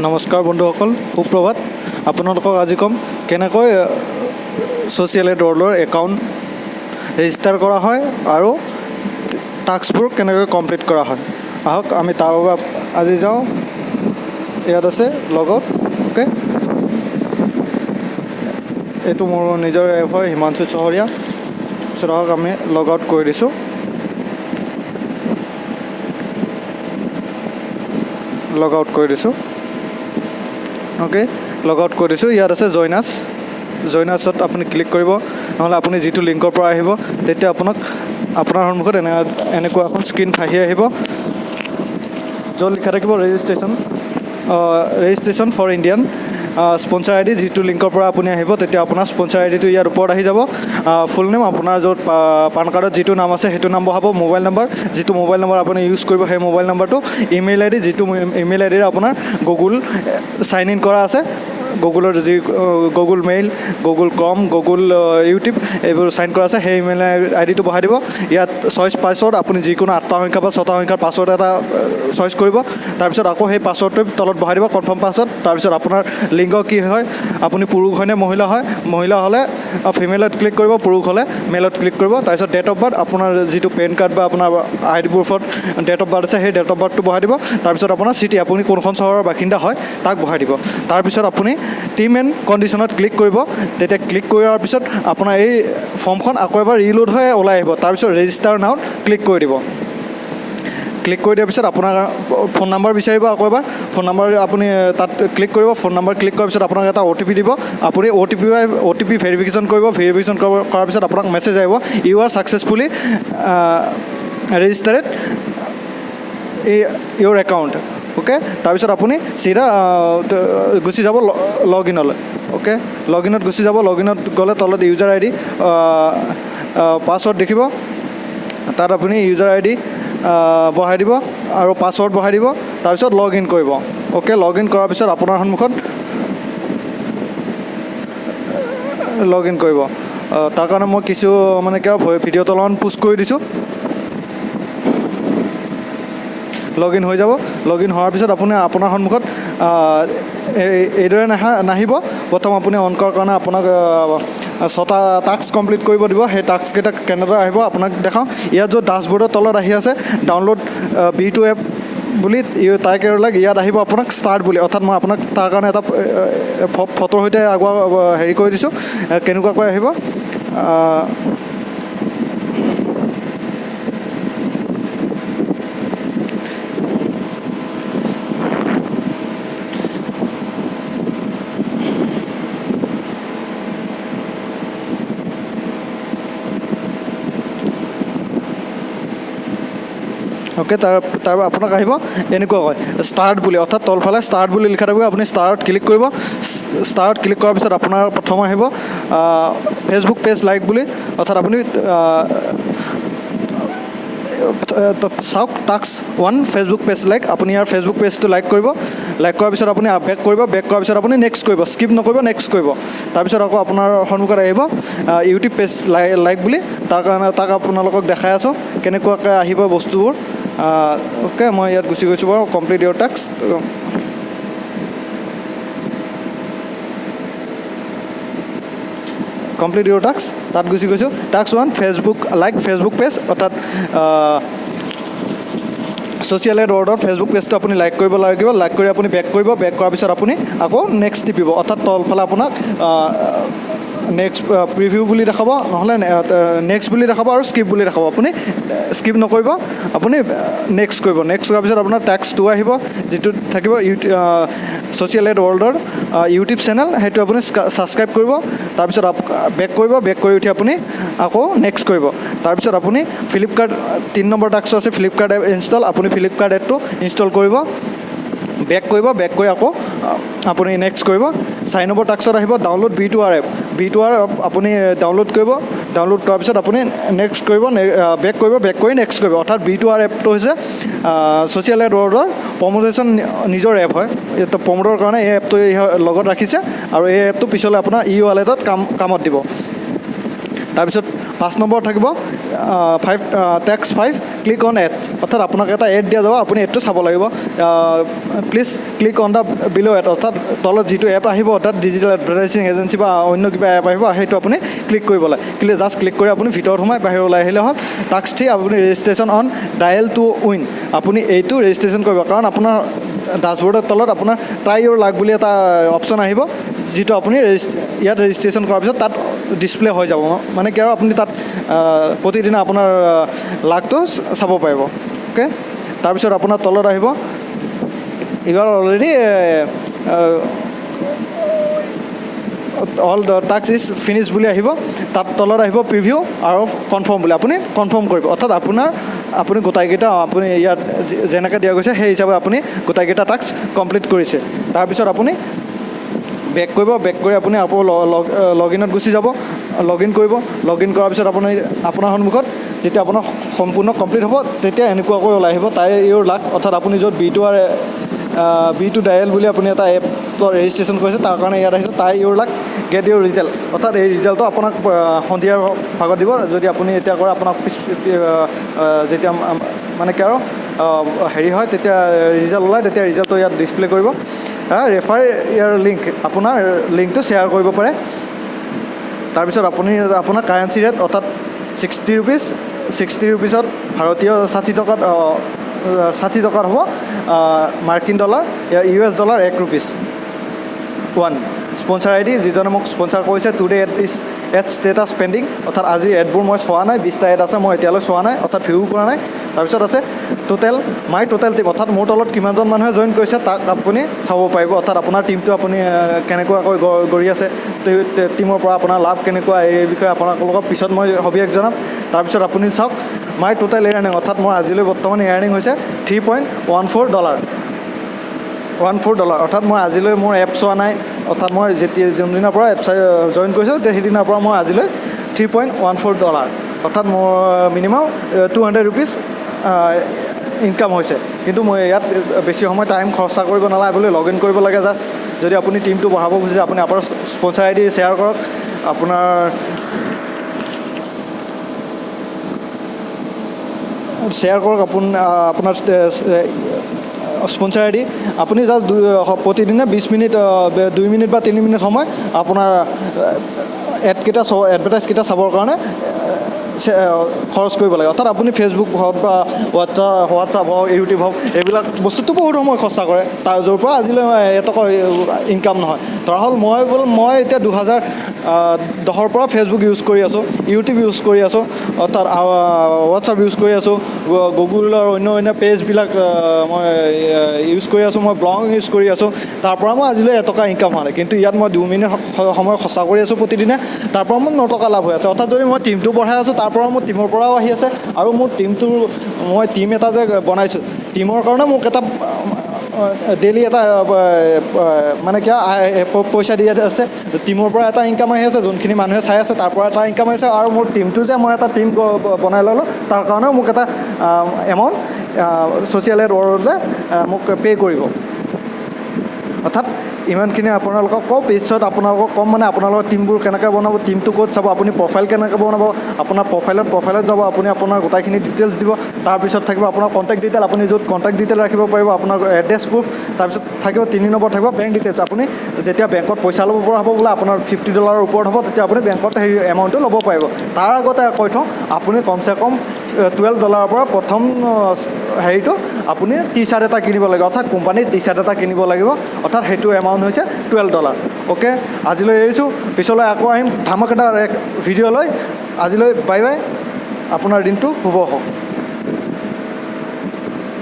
নমস্কাৰ বন্ধুসকল, সুপ্ৰভাত। আপোনালোকক আজি ক'ম কেনেকৈ ছ'চিয়েল এড ৱৰ্ল্ডৰ একাউণ্ট ৰেজিষ্টাৰ কৰা হয় আৰু টাস্কবোৰ কেনেকৈ কমপ্লিট কৰা হয়। আহক আমি তাৰ বাবে আজি যাওঁ। ইয়াত আছে লগ আউট। অ'কে, এইটো মোৰ নিজৰ এপ হয়, হিমাংশু চহৰীয়া। তাৰপিছত আহক আমি লগ আউট কৰি দিছোঁ। লগ আউট কৰি দিছোঁ। অ'কে, লগ আউট কৰি দিছোঁ। ইয়াত আছে জইন আছ। জইন আছত আপুনি ক্লিক কৰিব, নহ'লে আপুনি যিটো লিংকৰ পৰা আহিব তেতিয়া আপোনাক আপোনাৰ সন্মুখত এনেকুৱা এখন স্ক্ৰীণ ভাহি আহিব, য'ত লিখা থাকিব registration for Indian sponsor ID. যিটো লিংকৰ পৰা আপুনি আহিব তেতিয়া আপোনাৰ স্পনচাৰ আই ডিটো ইয়াৰ ওপৰত আহি যাব। ফুল নেম, আপোনাৰ য'ত পান কাৰ্ডত যিটো নাম আছে সেইটো নাম বহাব। মোবাইল নাম্বাৰ, যিটো মোবাইল নম্বৰ আপুনি ইউজ কৰিব সেই মোবাইল নাম্বাৰটো। ইমেইল আই ডি, যিটো ইমেইল আই ডিৰে আপোনাৰ গুগল চাইন ইন কৰা আছে, গুগলৰ যি Google mail, Google Chrome, Google YouTube এইবোৰ চাইন কৰা আছে, সেই ইমেইল আই ডিটো বহাই দিব। ইয়াত চইচ পাছৱৰ্ড, আপুনি যিকোনো 8টা সংখ্যা বা 6টা সংখ্যাৰ পাছৱৰ্ড এটা চইচ কৰিব। তাৰপিছত আকৌ সেই পাছৱৰ্ডটো তলত বহাই দিব, কনফাৰ্ম পাছৱৰ্ড। তাৰপিছত আপোনাৰ লিংগ কি হয়, আপুনি পুৰুষ হয় নে মহিলা হয়, মহিলা হ'লে ফিমেলত ক্লিক কৰিব, পুৰুষ হ'লে মেলত ক্লিক কৰিব। তাৰপিছত ডেট অফ বাৰ্থ, আপোনাৰ যিটো পেন কাৰ্ড বা আপোনাৰ আই ডি প্ৰুফত ডেট অফ বাৰ্থ আছে সেই ডেট অফ বাৰ্থটো বহাই দিব। তাৰপিছত আপোনাৰ চিটি, আপুনি কোনখন চহৰৰ বাসিন্দা হয় তাক বহাই দিব। তাৰপিছত আপুনি টিম এণ্ড কণ্ডিশ্যনত ক্লিক কৰিব। তেতিয়া ক্লিক কৰাৰ পিছত আপোনাৰ এই ফৰ্মখন আকৌ এবাৰ ৰিলোড হৈ ওলাই আহিব। তাৰপিছত ৰেজিষ্টাৰ নাওত ক্লিক কৰি দিব। ক্লিক কৰি দিয়াৰ পিছত আপোনাৰ ফোন নাম্বাৰ বিচাৰিব, আকৌ এবাৰ ফোন নাম্বাৰ আপুনি তাত ক্লিক কৰিব। ফোন নাম্বাৰ ক্লিক কৰাৰ পিছত আপোনাক এটা অ' টি পি দিব। আপুনি অ' টি পি ভেৰিফিকেশ্যন কৰিব। ভেৰিফিকেশ্যন কৰাৰ পিছত আপোনাক মেছেজ আহিব, you are successfully registered এই your account. Okay, তাৰপিছত আপুনি চিধা গুচি যাব লগ ইনলৈ। অ'কে, লগ ইনত গুচি যাব। লগ ইনত গ'লে তলত ইউজাৰ আই ডি পাছৱৰ্ড দেখিব, তাত আপুনি ইউজাৰ আই ডি বহাই দিব আৰু পাছৱৰ্ড বহাই দিব। তাৰপিছত লগ ইন কৰিব। অ'কে, লগ ইন কৰাৰ পিছত আপোনাৰ সন্মুখত লগ ইন কৰিব। তাৰ কাৰণে মই কিছু মানে কিবা ভিডিঅ'টো অলপমান পোষ্ট কৰি দিছোঁ। লগ ইন হৈ যাব। লগ ইন হোৱাৰ পিছত আপুনি আপোনাৰ সন্মুখত এইদৰে নাহিব। প্ৰথম আপুনি অন কৰাৰ কাৰণে আপোনাক 6টা টাস্ক কমপ্লিট কৰিব দিব। সেই টাস্ককেইটা কেনেদৰে আহিব আপোনাক দেখাওঁ। ইয়াত য'ত ডাছবৰ্ডৰ তলত আহি আছে ডাউনলোড বি2 এপ বুলি, তাইক লাইক ইয়াত আহিব আপোনাক ষ্টাৰ্ট বুলি। অৰ্থাৎ মই আপোনাক তাৰ কাৰণে এটা ফটোৰ সৈতে আগুৱা হেৰি কৰি দিছোঁ কেনেকুৱাকৈ আহিব। অ'কে, তাৰ আপোনাক আহিব এনেকুৱাকৈ ষ্টাৰ্ট বুলি, অৰ্থাৎ তলফালে ষ্টাৰ্ট বুলি লিখা থাকিব। আপুনি ষ্টাৰ্টত ক্লিক কৰিব। ষ্টাৰ্টত ক্লিক কৰাৰ পিছত আপোনাৰ প্ৰথম আহিব ফেচবুক পেজ লাইক বুলি, অৰ্থাৎ আপুনি চাওক টাস্ক 1 ফেচবুক পেজ লাইক। আপুনি ইয়াৰ ফেচবুক পেজটো লাইক কৰিব। লাইক কৰাৰ পিছত আপুনি বেক কৰিব। বেক কৰাৰ পিছত আপুনি নেক্সট কৰিব, স্কিপ নকৰিব, নেক্সট কৰিব। তাৰপিছত আকৌ আপোনাৰ সন্মুখত আহিব ইউটিউব পেজ লাইক বুলি। তাৰ কাৰণে তাক আপোনালোকক দেখাই আছোঁ কেনেকুৱাকৈ আহিব বস্তুবোৰ। অ'কে, মই ইয়াত গুচি গৈছোঁ বাৰু। Complete your task, complete your task তাত গুচি গৈছোঁ। Task 1 Facebook like Facebook page, অৰ্থাৎ ছ'চিয়েল এড ৱৰ্ল্ডৰ ফেচবুক পেজটো আপুনি লাইক কৰিব লাগিব। লাইক কৰি আপুনি বেক কৰিব। বেক কৰাৰ পিছত আপুনি আকৌ নেক্সট টিপিব, অৰ্থাৎ তলফালে আপোনাক নেক্সট প্ৰিভিউ বুলি দেখাব, নহ'লে নেক্সট বুলি দেখাব আৰু স্কিপ বুলি দেখাব। আপুনি স্কিপ নকৰিব, আপুনি নেক্সট কৰিব। নেক্সট কৰাৰ পিছত আপোনাৰ টাস্ক 2 আহিব, যিটো থাকিব ছ'চিয়েল এড ৱৰ্ল্ডৰ ইউটিউব চেনেল, সেইটো আপুনি ছাবস্ক্ৰাইব কৰিব। তাৰপিছত বেক কৰিব। বেক কৰি উঠি আপুনি আকৌ নেক্সট কৰিব। তাৰপিছত আপুনি ফ্লিপকাৰ্ট 3 নম্বৰ টাস্কটো আছে ফ্লিপকাৰ্ট এপ ইনষ্টল, আপুনি ফ্লিপকাৰ্ট এপটো ইনষ্টল কৰিব। বেক কৰিব। বেক কৰি আকৌ আপুনি নেক্সট কৰিব। 4 নম্বৰ টাস্কত আহিব download B2R app. B2R app আপুনি ডাউনলোড কৰিব। ডাউনলোড কৰাৰ পিছত আপুনি নেক্সট কৰিব, বেক কৰিব, বেক কৰি নেক্সট কৰিব। অৰ্থাৎ B2R এপটো হৈছে ছ'চিয়েল এড ৱৰ্ল্ডৰ প্ৰমোটেশ্যন নিজৰ এপ হয়। এইটো প্ৰমোটৰ কাৰণে এই এপটো লগত ৰাখিছে আৰু এই এপটো পিছলৈ আপোনাৰ ই ৱালেটত কামত দিব। তাৰপিছত 5 নম্বৰ থাকিব 5, task 5, click on ad, অৰ্থাৎ আপোনাক এটা এড দিয়া যাব, আপুনি এডটো চাব লাগিব। Please click on the below ad, অৰ্থাৎ তলত যিটো এপ আহিব, অৰ্থাৎ ডিজিটেল এডভাৰটাইজিং এজেঞ্চি বা অন্য কিবা এপ আহিব, সেইটো আপুনি ক্লিক কৰিব লাগে। জাষ্ট ক্লিক কৰি আপুনি ভিতৰত সোমাই বাহিৰ ওলাই আহিলে হ'ল। টাস্ক 3, আপুনি registration on dial to win, আপুনি এইটো ৰেজিষ্ট্ৰেশ্যন কৰিব, কাৰণ আপোনাৰ ডাছবৰ্ডৰ তলত আপোনাৰ ট্ৰাই ইউৰ লাক বুলি এটা অপশ্যন আহিব, যিটো আপুনি ইয়াত ৰেজিষ্ট্ৰেশ্যন কৰাৰ পিছত তাত ডিছপ্লে হৈ যাব। মানে কি আৰু আপুনি তাত প্ৰতিদিনে আপোনাৰ লাকটো চাব পাৰিব। অ'কে, তাৰপিছত আপোনাৰ তলত আহিব "You are already all the task is finish" বুলি আহিব। তাত তলত আহিব প্ৰিভিউ আৰু কনফাৰ্ম বুলি, আপুনি কনফাৰ্ম কৰিব। অৰ্থাৎ আপুনি গোটাইকেইটা আপুনি ইয়াত যেনেকৈ দিয়া গৈছে, সেই হিচাপে আপুনি গোটাইকেইটা টাস্ক কমপ্লিট কৰিছে। তাৰপিছত আপুনি বেক কৰিব। বেক কৰি আপুনি আকৌ লগ ইনত গুচি যাব, লগ ইন কৰিব। লগ ইন কৰাৰ পিছত আপুনি আপোনাৰ সন্মুখত যেতিয়া আপোনাৰ সম্পূৰ্ণ কমপ্লিট হ'ব, তেতিয়া এনেকুৱাকৈ ওলাই আহিব ট্ৰাই ইউৰ লাক। অৰ্থাৎ আপুনি য'ত বি টু ডায়েল বুলি আপুনি এটা এপত ৰেজিষ্ট্ৰেশ্যন কৰিছে, তাৰ কাৰণে ইয়াত আহিছে "Try your luck, get your result"। অৰ্থাৎ এই ৰিজাল্টটো আপোনাক সন্ধিয়াৰ ভাগত দিব। যদি আপুনি এতিয়া কৰে, আপোনাক পিছ যেতিয়া মানে কি আৰু হেৰি হয়, তেতিয়া ৰিজাল্ট ওলায়, তেতিয়া ৰিজাল্টটো ইয়াত ডিছপ্লে কৰিব। ৰেফাৰ ইয়াৰ লিংক, আপোনাৰ লিংকটো শ্বেয়াৰ কৰিব পাৰে। তাৰপিছত আপুনি আপোনাৰ কাৰেঞ্চি ৰেট, অৰ্থাৎ 60 ৰুপিজ, 60 ৰুপিজত ভাৰতীয় 60 টকাত, 60 টকাত হ'ব মাৰ্কিন dollar, U S dollar 1 rupees. 1 sponsor I D, যিজনে মোক স্পনচাৰ কৰিছে। Today ad is ad status pending, অৰ্থাৎ আজি এডবোৰ মই চোৱা নাই। 20টা এড আছে, মই এতিয়ালৈ চোৱা নাই, অৰ্থাৎ ভিউ কৰা নাই। তাৰপিছত আছে টোটেল, মাই টোটেল টিম, অৰ্থাৎ মোৰ তলত কিমানজন মানুহে জইন কৰিছে, তাক আপুনি চাব পাৰিব। অৰ্থাৎ আপোনাৰ টীমটো আপুনি কেনেকুৱাকৈ গঢ়ি আছে, টীমৰ পৰা আপোনাৰ লাভ কেনেকুৱা, এই বিষয়ে আপোনালোকক পিছত মই সবিশেষ জনাম। তাৰপিছত আপুনি চাওক মাই টোটেল এয়াৰ্নিং, অৰ্থাৎ মোৰ আজিলৈ বৰ্তমান এয়াৰ্নিং হৈছে 3.14 dollar, 14 dollar. অৰ্থাৎ মই আজিলৈ মোৰ এপ চোৱা নাই, অৰ্থাৎ মই যেতিয়া যোনদিনাৰ পৰা এপ চাই জইন কৰিছোঁ, সেইদিনাৰ পৰা মই আজিলৈ 3.14 dollar, অৰ্থাৎ মোৰ মিনিমাম 200 ৰুপিজ ইনকাম হৈছে। কিন্তু মই ইয়াত বেছি সময় টাইম খৰচা কৰিব নালাগে বুলি লগ ইন কৰিব লাগে জাষ্ট। যদি আপুনি টীমটো বঢ়াব খুজিছে, আপুনি আপোনাৰ স্পনচাৰ আই ডি শ্বেয়াৰ কৰক, আপোনাৰ শ্বেয়াৰ কৰক আপোনাৰ স্পনচাৰ আই ডি। আপুনি জাষ্ট প্ৰতিদিনে 20 মিনিট, 2 মিনিট বা 3 মিনিট সময় আপোনাৰ এডকেইটা চাব, এডভাৰটাইজকেইটা চাবৰ কাৰণে খৰচ কৰিব লাগে। অৰ্থাৎ আপুনি ফেচবুক হওক বা হোৱাটছআপ হওক, ইউটিউব হওক, এইবিলাক বস্তুটো বহুত সময় খৰচা কৰে, তাৰ য'ৰ পৰা আজিলৈ এটকা ইনকাম নহয়। ধৰা হ'ল মই বোলো মই এতিয়া 2010ৰ পৰা ফেচবুক ইউজ কৰি আছোঁ, ইউটিউব ইউজ কৰি আছোঁ, অৰ্থাৎ হোৱাটছআপ ইউজ কৰি আছোঁ, গুগলৰ অন্য অন্য পেজবিলাক মই ইউজ কৰি আছোঁ, মই ব্লগ ইউজ কৰি আছোঁ, তাৰ পৰা মই আজিলৈ এটকা ইনকাম হোৱা নাই। কিন্তু ইয়াত মই 2 মিনিট সময় খৰচা কৰি আছোঁ প্ৰতিদিনে, তাৰ পৰা মোৰ 9 টকা লাভ হৈ আছে। অৰ্থাৎ যদি মই টীমটো বঢ়াই আছোঁ, তাৰ পৰা মোৰ টীমৰ পৰাও আহি আছে আৰু মোৰ টীমটোৰ মই টীম এটা যে বনাইছোঁ, টীমৰ কাৰণে মোক এটা ডেইলি এটা মানে কি পইচা দি আছে। টীমৰ পৰা এটা ইনকাম আহি আছে, যোনখিনি মানুহে চাই আছে তাৰ পৰা এটা ইনকাম আহিছে আৰু মোৰ টীমটো যে মই এটা টীম বনাই ল'লোঁ, তাৰ কাৰণেও মোক এটা এমাউণ্ট ছ'চিয়েল এড ৱৰ্ল্ডে মোক পে' কৰিব। অৰ্থাৎ ইমানখিনি আপোনালোকক কওঁ। পিছত আপোনালোকক ক'ম মানে আপোনালোকৰ টীমবোৰ কেনেকৈ বনাব, টীমটো ক'ত চাব, আপুনি প্ৰফাইল কেনেকৈ বনাব। আপোনাৰ প্ৰফাইলত যাব, আপুনি আপোনাৰ গোটেইখিনি ডিটেইলছ দিব। তাৰপিছত থাকিব আপোনাৰ কণ্টেক্ট ডিটেইল, আপুনি য'ত কণ্টেক্ট ডিটেইল ৰাখিব পাৰিব, আপোনাৰ এড্ৰেছ প্ৰুফ। তাৰপিছত থাকিব 3 নম্বৰ থাকিব বেংক ডিটেইলছ। আপুনি যেতিয়া বেংকত পইচা ল'ব পৰা হ'ব, বোলে আপোনাৰ 50 ডলাৰৰ ওপৰত হ'ব, তেতিয়া আপুনি বেংকত সেই এমাউণ্টটো ল'ব পাৰিব। তাৰ আগতে কৈ থওঁ, আপুনি কমচে কম 12 ডলাৰৰ পৰা প্ৰথম হেৰিটো আপুনি টি চাৰ্ট এটা কিনিব লাগিব, অৰ্থাৎ কোম্পানীৰ টি চাৰ্ট এটা কিনিব লাগিব। অৰ্থাৎ সেইটো এমাউণ্ট হৈছে 12 ডলাৰ। অ'কে, আজিলৈ এৰিছোঁ। পিছলৈ আকৌ আহিম ধামাকেদাৰ এক ভিডিঅ' লৈ। আজিলৈ বাই বাই। আপোনাৰ দিনটো শুভ হওক।